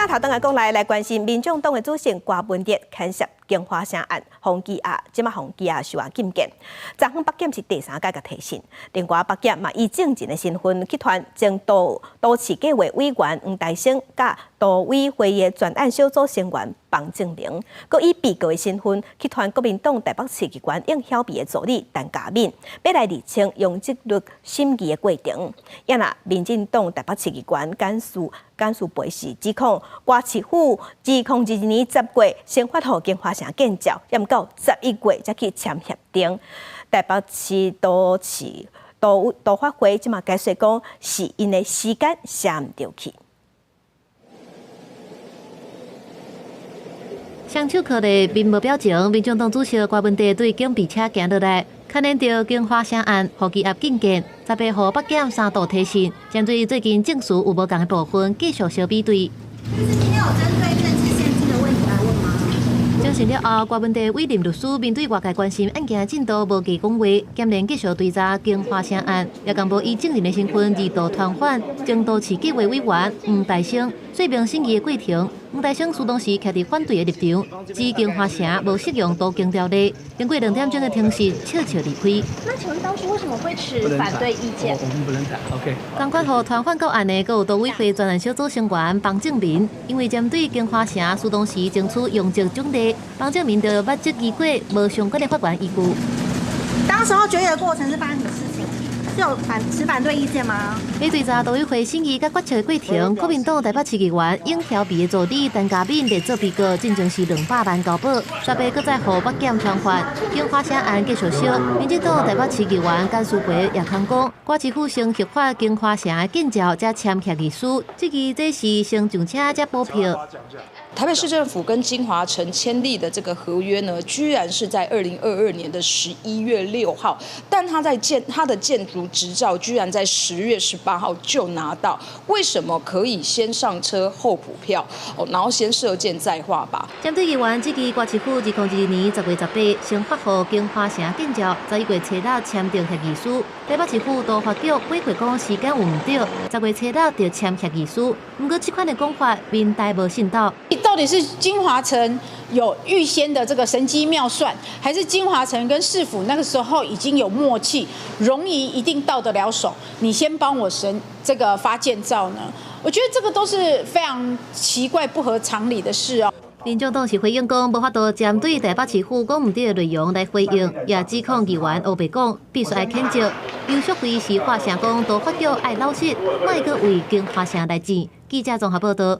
頭轉來講來來關心民眾黨的主席柯文哲牽涉京華城案，予羈押，這馬予羈押受啊禁見。昨昏北檢是第三擺共提訊，另外北檢嘛以證人的身份去傳前都市計劃委員黃大星佮都委會的專案小組成員房正明，閣以被告的身份去傳國民黨台北市議員應曉薇的助理陳嘉敏，欲來釐清容積率審議的過程。也若民進黨台北市議員簡舒培是指控歌市府2022年10月先發予京華城建照，也毋到11月才去簽協定。台北市都市都都發會這馬解釋講，是𪜶的時間寫毋著去。雙手銬咧，面無表情。民眾黨主席柯文哲對警備車行落來，牽連著京華城案，予羈押禁見，18號北檢三度提訊，針對最近證詞有無仝的部分，繼續相比對。今天有針對政治獻金的問題來問嗎？偵訊了後，柯文哲委任律師面對外界關心案件進度，無加講話，兼連繼續追查京華城案，也公布以證人的身份二度傳喚前都市計劃委員黃大星，說明審議的過程。黃大星當時徛佇反對的立場，指京華城無適用都更條例。經過2點鐘的庭訊，笑笑離開。那請問當初為什麼會持反對意見？我們不能談。OK。仝款予傳喚到案的，閣有都委會專案小組成員房正民，因為針對京華城，當時爭取容積獎勵，房正民就捌質疑過無相關的法源依據。當時候決議的過程是發生什麼事情？是有反持反對意見嗎？喺追查都委會審議佮決策的過程，國民黨台北市議員應曉薇的助理陳嘉敏列做被告，進前是200萬交保，十八閣再予北檢傳喚，京華城案繼續燒。民進黨台北市議員簡舒培也空講，歌市府先核發京華城的建照，才簽協議書，質疑這是先上車才補票。台北市政府跟京華城簽立的這個合約呢，居然是在2022年的11月6號，但他在建他的建築執照居然在10月18號就拿到，為什麼可以先上車後補票？哦，然後先設建再畫靶？針對議員質疑歌市府2022年10月18先發予京華城建照，11月初六簽訂協議書，台北市府都發局回饋講時間有毋對，10月初六就簽協議書，毋過這款的講法，民代無信到。到底是京華城有預先的這個神機妙算，還是京華城跟市府那個時候已經有默契，容易一定到得了手？你先幫我審這個發建照呢？我覺得這個都是非常奇怪、不合常理的事哦。民眾黨是回應講，無法度針對台北市府講毋對的內容來回應，也指控議員烏白講，必須愛譴責。游淑慧是發聲講，都發局愛老實，莫閣為京華城來戰。記者綜合報道。